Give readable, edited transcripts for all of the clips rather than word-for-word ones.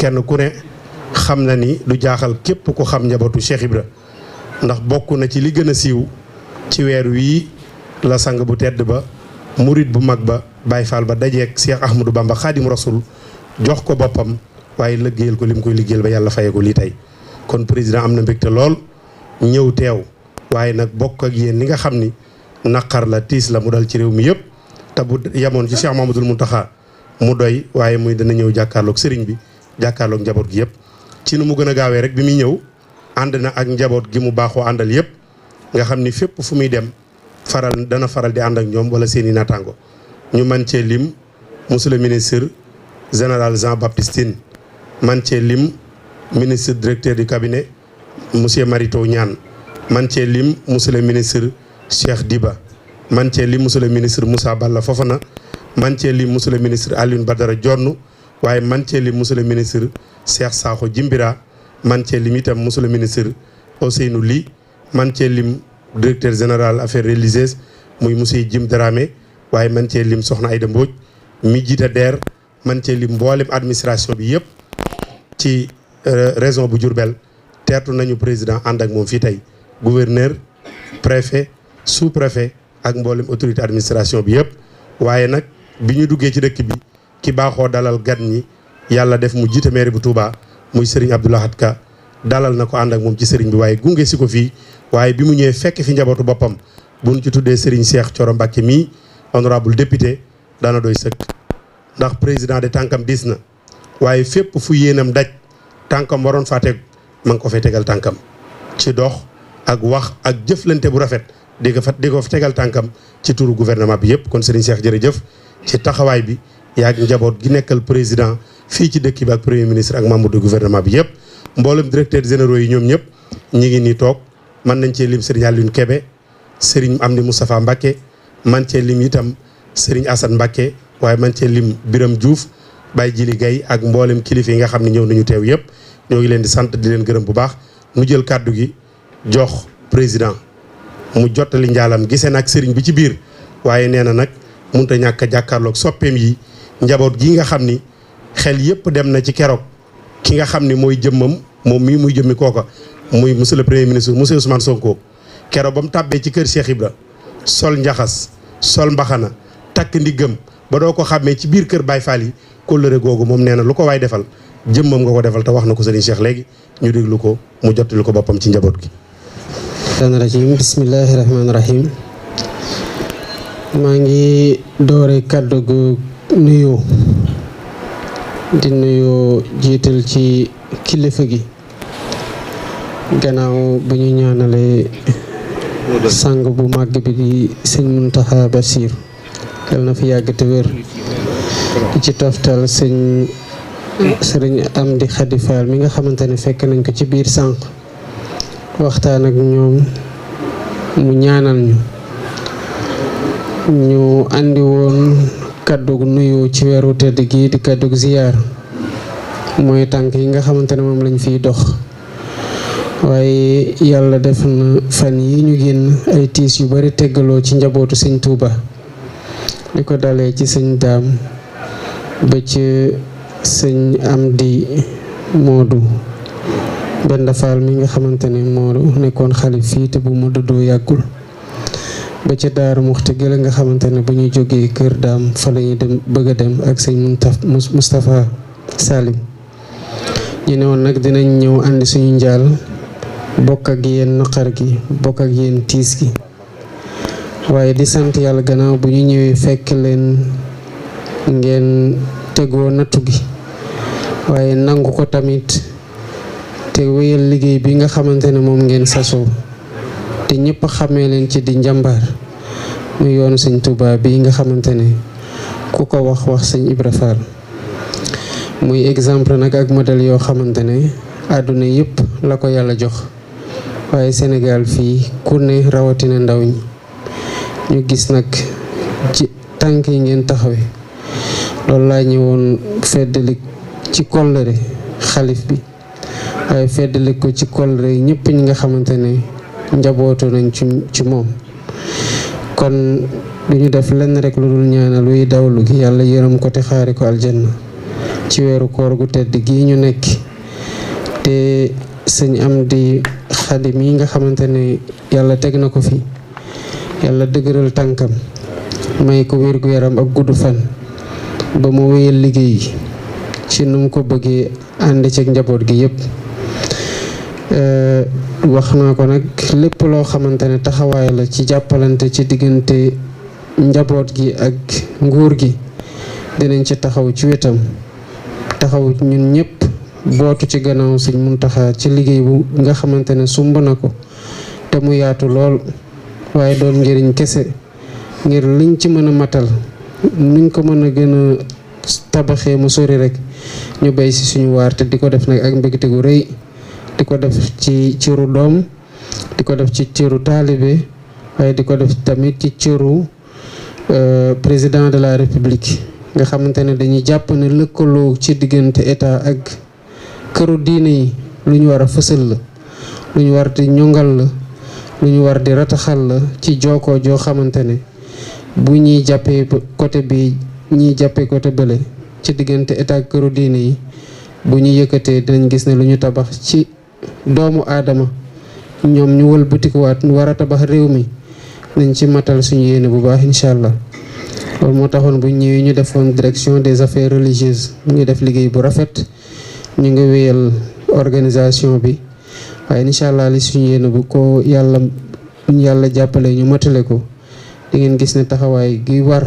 kenn ku ne xam na ni du jaaxal képp ku xam njabootu Cheikh Ibra ndax bokk na ci li gën a siiw ci weer wii la sang bu tedd ba murit bu mag ba Baye Fall ba dajeeg Cheikh Ahmadou Bamba Khadim Rasoul jox ko boppam waaye liggéeyal ko lim koy liggéeyal ba yàlla faye ko lii tey kon président am na mbégte lool ñëw teew waaye nag bokk ak yéen li nga xam ni naqar la tiis la mu dal ci réew mi yëpp te bu yemoon ci Cheikh Mamadou Mountakha mu doy waaye muy dana ñëw jàkkaarloog sëriñ bi jàkkaarloog njaboot gi yëpp ci nu mu gën a gaawee rek bi muy ñëw ànd na ak njaboot gi mu baaxoo àndal yëpp nga xam ni fépp fu muy dem dana faral di ànd ak ñoom wala seen i naataango ñu man cee lim monsieur le ministre général Jean Baptiste Tine man cee lim ministre directeur du cabinet monsieur Marito Niane man cee lim monsieur le ministre Cheikh Diba man cee lim monsieur le ministre Moussa Balla Fofana man cee lim monsieur le ministre Alioune Badara Dione waaye man cee lim monsieur le ministre Cheikh Sakho Jimbira man cee lim itam monsieur le ministre Ousseynou Ly man cee lim directeur général affaires religieuses muy monsieur Jim Dramé waaye man cee lim soxna Aïda Mbodj mi jiite DER man cee lim mboolem administration bi yëpp ci région bu Diourbel teertu nañu président ànd ak moom fii tey gouverneur préfet sous préfet ak mboolem autorité administration bi yëpp waaye nag bi ñu duggee ci dëkk bi ki baaxoo dalal gan ñi yàlla def mu jiite mairie bu Touba muy Serigne Abdou Lahad Ka dalal na ko ànd ak moom ci Serigne bi waaye gunge si ko fii waaye bi mu ñëwee fekk fi njabootu boppam bu ñu ci tuddee Serigne Cheikh Thioro Mbacké mii honorable député daana doy sëkk ndax président de tànkam diis na waaye fépp fu yéenam daj tànkam waroon faa teg ma ngi ko fay tegal tànkam ci dox ak wax ak jëflante bu rafet di ko fa tegal tànkam ci turu gouvernement bi yëpp kon Serigne Cheikh jërëjëf ci taxawaay bi yaag njaboot gi nekkal président fii ci dëkk bi ak premier ministre ak membre du gouvernement bi yëpp mboolem directeur généraux yi ñoom ñëpp ñi ngi nii toog mën nañ cee lim Serigne Alioune Kébé Serigne Amdi Moustapha Mbacké man cee lim itam Serigne Assane Mbacké waaye man cee lim Biram Diouf Baye Jili Gaye ak mboolem kilifa yi nga xam ne ñëw nañu teew yëpp ñoo ngi leen di sant di leen gërëm bu baax mu jël kàddu gi jox président mu jottali njaalam gisee nag Serigne bi ci biir waaye nee na nag mënut a ñàkk a jàkkaarloog soppeem yi njaboot gi nga xam ni xel yëpp dem na ci keroog ki nga xam ni mooy jëmmam moom mii muy jëmmi kooka muy monsieur le premier ministre monsieur Ousmane Sonko keroog ba mu tàbbee ci kër Cheikh Ibra sol njaxas sol mbaxana takk ndiggam ba doo ko xàmmee ci biir kër Baye Fall yi kóllëre googu moom nee na lu ko waay defal jëmmam nga ko defal te wax na ko Serigne Cheikh léegi ñu déglu ko mu jottali ko boppam ci njaboot gi. rajim bismillahi rahmaani rahim maa ngi doore kàddu gu nuyoo di nuyoo jiital ci kilifa gi gannaaw bu ñu ñaanalee sang bu màgg bi di sëñ Mountakha Bassir yal na fi yàgg te wér di ci toftal sëriñ Amdi Khady Fall mi nga xamante ne fekk nañ ko ci biir sànq waxtaan ak ñoom mu ñaanal ñu andi woon kàddug nuyoo ci weeru tedd gi di kàddug ziyaar mooy tànk yi nga xamante ne moom lañ fiy dox waaye yàlla def na fan yi ñu génn ay tiis yu bari teggaloo ci njabootu sëñ Touba li ko dalee ci sëñ Daam ba ci sëñ Amdi Moodu Benda Fall mi nga xamante ne moo nekkoon xalif fii te bu ma duddoo yàggul ba ca Daaru Muxti gëla nga xamante ne bu ñuy jógee kër Daam fa la ñuy dem bëgg a dem ak sëñ Moustapha Salim ñu ne woon nag dinañ ñëw àndi suñu njaal bokk ak yéen naqar gi bokk ak yéen tiis gi waaye di sant yàlla gannaaw bu ñu ñëwee fekk leen ngeen tegoo nattu gi waaye nangu ko tamit te wéyal liggéey bi nga xamante ne moom ngeen sasoo te ñëpp xamee leen ci di njàmbaar mu yoonu sëñ Touba bi nga xamante ne ku ko wax sëñ Ibra Fall muy exemple nag ak modèle yoo xamante ne àdduna yëpp la ko yàlla jox waaye Sénégal fii ku ne rawatina ndaw ñi ñu gis nag ci tànk yi ngeen taxawe loolu laa ñëwoon feddali ci kóllëre xalif bi waaye feddali ko ci kóllëre ñëpp ñi nga xamante ne njabootu nañ ci moom kon du ñu def lenn rek lu dul ñaanal luy dawlu gi yàlla yërëm ko te xaari ko aljanna ci weeru koor gu tedd gii ñu nekk te sëñ Amdi Xadim yi nga xamante ne yàlla teg na ko fi yàlla dëgëral tànkam may ko wér gu yaram ak gudd fan ba mu wéyal liggéey ci nu mu ko bëggee ànd ceeg njaboot gi yépp wax naa ko nag lépp loo xamante ne taxawaay la ci jàppalante ci diggante njaboot gi ak nguur gi dinañ ci taxaw ci wetam taxaw ñun ñëpp bootu ci gannaaw Sëñ Muntaxa ci liggéey bu nga xamante ne sumb na ko te mu yaatu lool waaye doon njëriñ kese ngir liñ ci mën a matal nuñ ko mën a gën a tabaxee mu sori rek ñu bay si suñu waar te di ko def nag ak mbégte gu rëy di ko def ci cëru doom di ko def ci cëru taalibe waaye di ko def tamit ci cëru président de la république nga xamante ne dañuy jàpp ne lëkkaloo ci diggante état ak këru diine yi lu ñu war a fësal la lu ñu war di ñongal la lu ñu war di rataxal la ci jookoo joo xamante ne bu ñuy jàppee côté bi ñiy jàppee côté bële ci diggante état ak këru diine yi bu ñu yëkkatee dinañ gis ne lu ñu tabax ci doomu aadama ñoom ñu wëlbatikuwaat ñu war a tabax réew mi nañ ci matal suñu yéene bu baax incha allah loolu moo taxoon bu ñëwee ñu defoon direction des affaires religieuses mu ngi def liggéey bu rafet ñu ngi wéyal organisation bi waaye incha allah li suñu yéene bu ko yàlla jàppale ñu matale ko di ngeen gis ne taxawaay gi war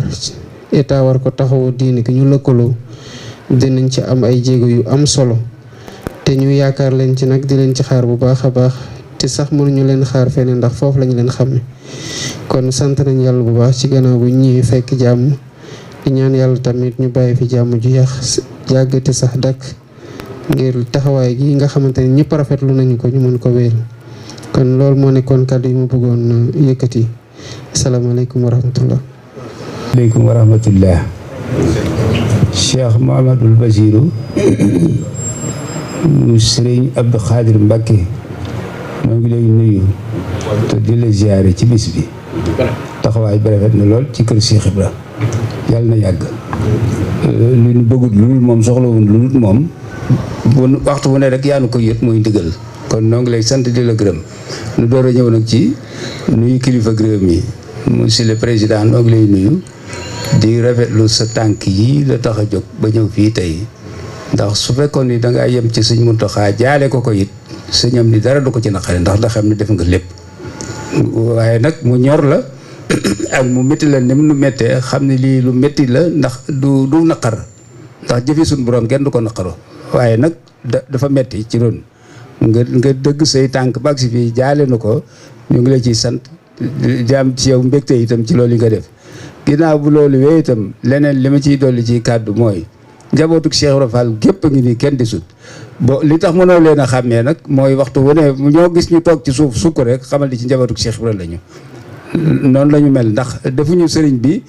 état war ko taxawu diine ki ñu lëkkaloo dinañ ci am ay jéego yu am solo te ñu yaakaar leen ci nag di leen ci xaar bu baax a baax te sax mënuñu leen xaar feneen ndax foofu lañu leen xàmme kon sant nañ yàlla bu baax ci gannaaw bu ñëwee fekk jàmm di ñaan yàlla tamit ñu bàyyi fi jàmm ju yàgg te sax dakk ngir taxawaay gi nga xamante ne ñëpp rafetlu nañu ko ñu mën ko wéer kon loolu moo nekkoon kàddu yi mu bëggoon yëkkati asalaamaaleykum wa rahmatullah. aleykum wa rahmatullah. Cheikh Mouhamadoul Bachirou mu Sëriñ Abdou Khadir Mbacké moo ngi lay nuyu te di la ziyaare ci bis bi taxawaay bi rafet na lool ci kër Cheikh Ibra yàlla na yàgg lu ñu bëggut lu dul moom soxlawul lu dul moom bu waxtu bu ne rek yaa nu ko yët mooy ndigal kon noo ngi lay sant di la gërëm nu door a ñëw nag ci nuyu kilifa réew mi monsieur le président noo ngi lay nuyu di rafetlu sa tànk yi la tax a jóg ba ñëw fii tey ndax su fekkoon ni dangaa yem ci Sëñ Muntaxa jaale ko it sëñam ni dara du ko ci naqare ndax da xam ne def nga lépp waaye nag mu ñor la ak mu métti la ni mu nu méttee xam ne lii lu métti la ndax du naqar ndax jëfi suñu borom kenn du ko naqaro waaye nag dafa métti ci ron nga dëgg say tànk ba si fii jaale na ko ñu ngi la ciy sant jaam ci yow mbégte itam ci loolu yi nga def ginnaaw bu loolu wee itam leneen li ma ciy dolli ci kàddu mooy njabootuk Cheikh Ibra Fall gépp a ngi nii kenn di sut bo li tax mënoo leen a xàmmee nag mooy waxtu wu ne ñoo gis ñu toog ci suuf sukk rek xamal di ci njabootuk Cheikh Ibra lañu noonu la ñu mel ndax defuñu sëriñ bi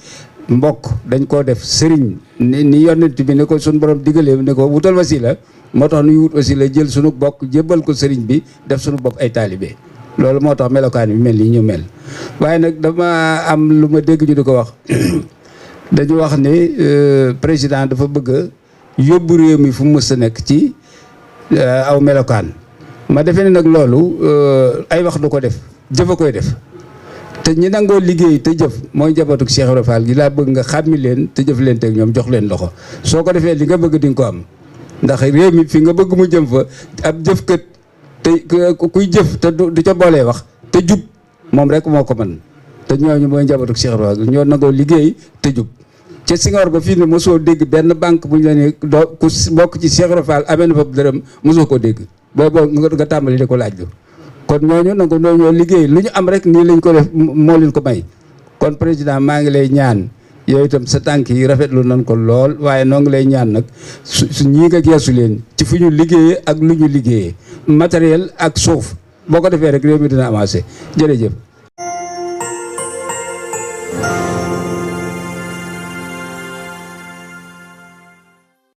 mbokk dañ koo def sëriñ ni yonent bi ne ko suñu borom digalee ne ko wutal wasila moo tax nuy wut wasila jël suñu bokk jébbal ko sëriñ bi def suñu bopp ay taalibe loolu moo tax melokaan bi mel ni ñu mel waaye nag dama am lu ma dégg ñu di ko wax dañu wax ni président dafa bëgg a yóbbu réew mi fu mu mës a nekk ci aw melokaan ma defee ne nag loolu ay wax du ko def jëf a koy def te ñi nangoo liggéey te jëf mooy njabootuk Cheikh Ibra Fall gi laa bëgg nga xàmmi leen te jëf leen teg ñoom jox leen loxo soo ko defee li nga bëgg di nga ko am ndax réew mi fi nga bëgg mu jëm fa ab jëfkat te kuy jëf te du ca boolee wax te jub moom rek moo ko mën te ñooñu mooy njabootuk Cheikh Ibra Fall ñoo nangoo liggéey te jub ca Senghor ba fii ne mosoo dégg benn banque bu ñu la ne doo ku bokk ci Cheikh Ibra Fall amee na fa dërëm mosoo ko dégg boobu nga tàmbali di ko laaj lu kon ñooñu nag ñoo liggéey lu ñu am rek nii lañ ko def moo leen ko may kon président maa ngi lay ñaan yow itam sa tànk yi rafetlu nañ ko lool waaye noo ngi lay ñaan nag su ñii nga geesu leen ci fu ñu liggéeyee ak lu ñu liggéeyee matériel ak suuf boo ko defee rek réew mi dina avancé jërëjëf